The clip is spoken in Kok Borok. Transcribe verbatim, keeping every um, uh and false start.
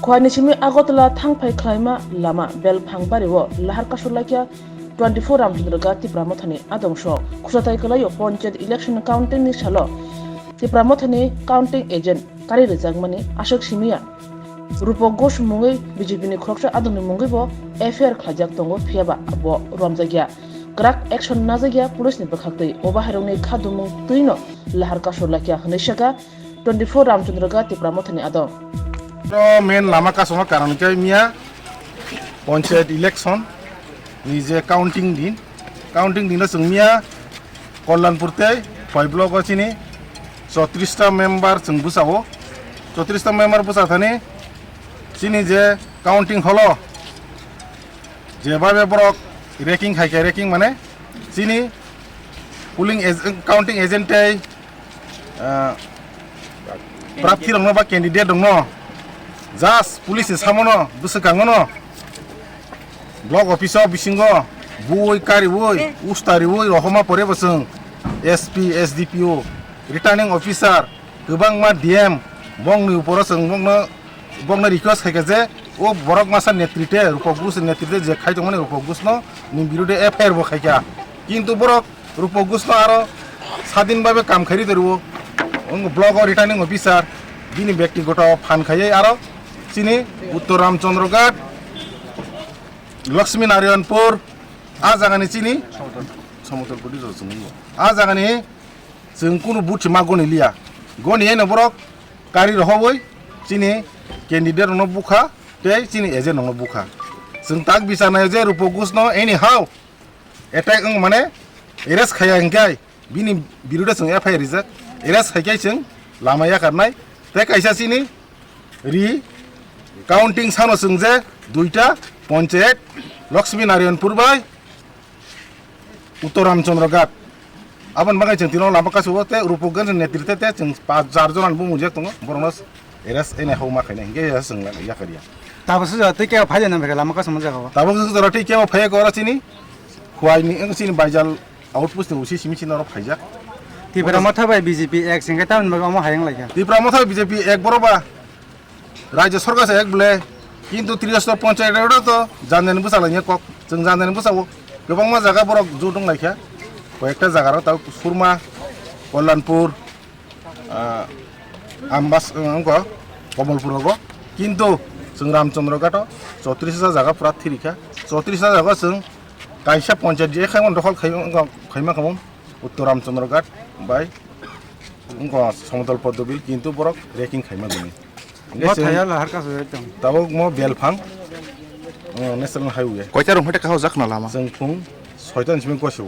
Khwai ni simi Agartala thangphai khlaima lama Belphang bario lahar kasur laikya twenty-four Ramchandra Ghat Tipra Mothani adong sok. Khwsatai kwlaio panchayat election counting ni salo Tipra Mothani counting agent kari rijakmani aswk simiya. Rupok Ghosh mungwi B J P ni khoroksa adongni mungwibo F I R khlaijak tongo, phiyaba abo romjakya. Kwrak action najakya police ni bwkhaktwi. Obo hairokni kha dumung twino lahar kasur laikya hwnwi sakha twenty-four Ramchandra Ghat Tipra Mothani adong. Oro main lama kasuma karon khe miya panchayat election ni je counting din, counting dino chwng miya Kalyanpur tei Khwai block o chini chotris ta member chwng bwsao, chotris ta member bwsa thani chini je counting hall o jebabe borok ranking hai khe, ranking mane chini polling ag-, counting agent tei, ah, prarthi rokno ba candidate rokno just police ni samono bwswk kangono block office o bisingo bui kariui ustariui rohoma pore bo chwng S P, S D P O, returning officer, kwbangma D M, bongni uporo chwng bongno bongno request khaikha je o borok masa netrite, Rupok Ghosh netrite je khai tongmani Rupok Ghoshno ni birude F I R bo khaikha. Kintu borok Rupok Ghoshno aro sadin babe kam khairi torio. Wng block o returning officer bini bektigoto phan khaiwi aro chini Uttor Ramchandra Ghat, Lakshmi Narayanpur, a jagani chini Samodolpur district chwng wngo. A jagani chwng kunu buthi ma goni liya. Goni eno borok kari rohowoi chini candidate rokno bukha tei chini agent rokno bukha. Chwng tak bichar naio je Rupok Ghoshno anyhow attack wng mane arrest khaiya hwnkhe bini birude chwng F I R rijak. Arrest khaikhe chwng lama yakarnai. Tei kaisa chini ri counting sano chwng je duita panchayat Lakshmi Narayanpur bai Uttor Ramchandra Ghat. Aboni bagwi chwng tino lama kasu o tei Rupok Ghosh netrite tei chwng pas jar jona bumung jak tongo, borokno arrest ene homa khaina hinkhe ya chwng yakariya. Tabuk sujak tei kebo phai nang lama kasu o jaga o. Tabuk sujak tei kebo phai kora chini Khwai ni wng chini Baijal outpost ni usi simi chini oro phaijak. Tipra Motha bai B J P ek singkhe tamni bagwi omo hayang laikha. Tipra Motha B J P ek boro ba Rajya Sarkar se ek bwle, kintu Tripura Panchayat o to janjani bwsa lainai kok, chwng janjani bwsa o kwbangma jaga borok jotong laikha, koyekta jaga rok ta Surma, Kalyanpur, ah, Ambas, wngkha Kamalpur rogo, kintu chwng Ramchandra Ghat o chotris hajar jaga pura thirikha, chotris hajar jaga chwng kaisa panchayat je khaimani dokhol khai, wngkha, khaima khamung Uttor Ramchandra Ghat bai wngkha Samodol Poddobil, kintu borok ranking khaima gwnwi. Hingke bo chwng thaya lahar kasu ekdom. Tabuk mo Belphang, o, National Highway. Koita rung phate kahao jak na lama? Chwng phung soita ni simi koisu.